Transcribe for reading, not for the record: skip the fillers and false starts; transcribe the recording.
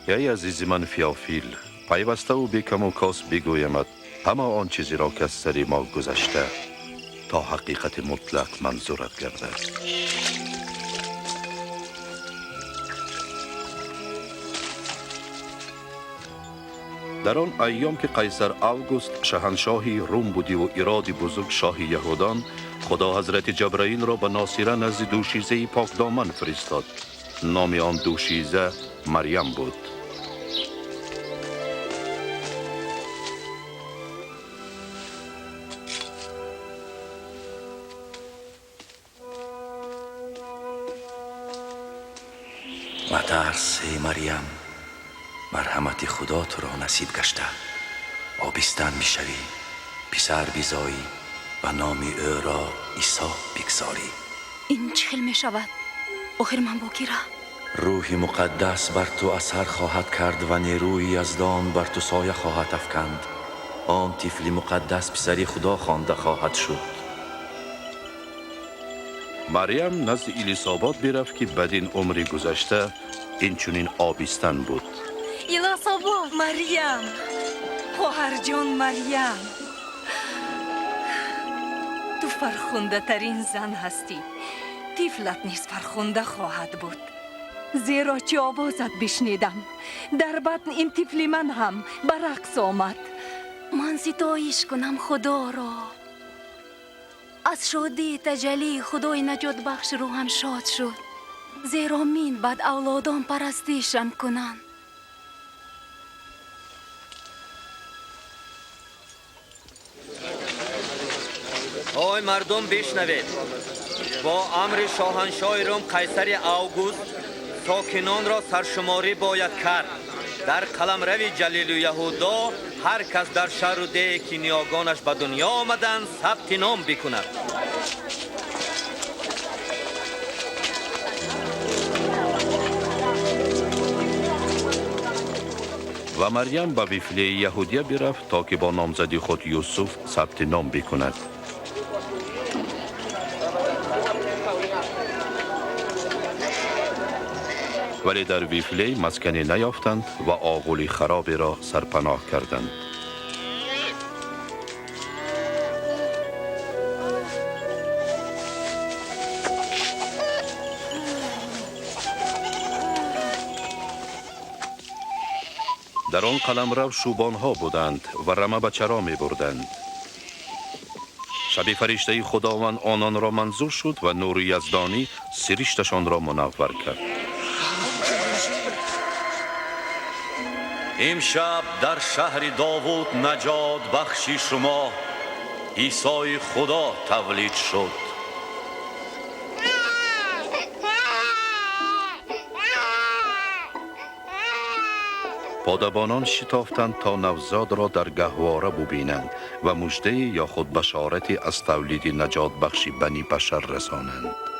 Эй азизи ман Феофил, пайваставу бекаму кост бигӯямад ҳама он чизеро, ки аз сари мо гузашта, то ҳақиқати мутлақ манзурат гардад. Дар он айём, ки қайсар Август шаҳаншоҳи Рум будиву Ироди бузург шоҳи яҳудон, Худо ҳазрати Ҷабраилро ба Носира назди дӯшизаи покдоман фиристод. Номи он дӯшиза Марьям буд. Матарс, эй Марьям, марҳамати Худо туро насиб гашта. Обистан мешавӣ, писар бизоӣ ва номи ӯро Исо бигзорӣ. Ин чӣ хел мешавад? Охир ман бокира. Рӯҳи Муқаддас бар ту асар хоҳад кард ва нерӯи Яздон бар ту соя хоҳад афканд. Он тифли муқаддас писари Худо хонда хоҳад шуд. Марьям назди Илисобот бирафт, ки бадин умри гузашта инчунин обистан буд. Илособот! Марьям, хоҳарҷон Марьям, ту фархундатарин зан ҳастӣ. Тифлат низ фархунда хоҳад буд. Зеро чӣ овозат бишнидам, дар батн ин тифли ман ҳам ба рақс омад. Ман ситоиш кунам Худоро. Аз шодии таҷаллии Худои наҷотбахш рӯҳам шод шуд. Зеро мин баъд авлодон парастишам кунанд. Ой мардум, бишнавед! Бо амри шоҳаншоҳи Рум қайсари Август сокинонро саршуморӣ бояд кард. Дар қаламрави Ҷалилу Яҳудо ҳар кас дар шаҳру деҳе, ки ниёгонаш ба дунё омаданд, сабти ном бикунад. Ва Марьям ба Вифлеи Яҳудия бирафт, то ки бо номзади худ Юсуф сабти ном бикунад. Вале дар Вифлей маскане наёфтанд ва оғули хароберо сарпаноҳ карданд. Дар он қаламрав шӯбонҳо буданд ва рама ба чаро мебурданд. Шаби фариштаи Худованд ононро манзур шуд ва нури яздонӣ сиришташонро мунаввар кард. Имшаб дар шаҳри Довуд наҷот бахши шумо Исои Худо тавлид шуд. Подабонон шитофтанд, то навзодро дар гаҳвора бубинанд ва муждае ё худ башорате аз тавлиди наҷотбахши бани башар расонанд.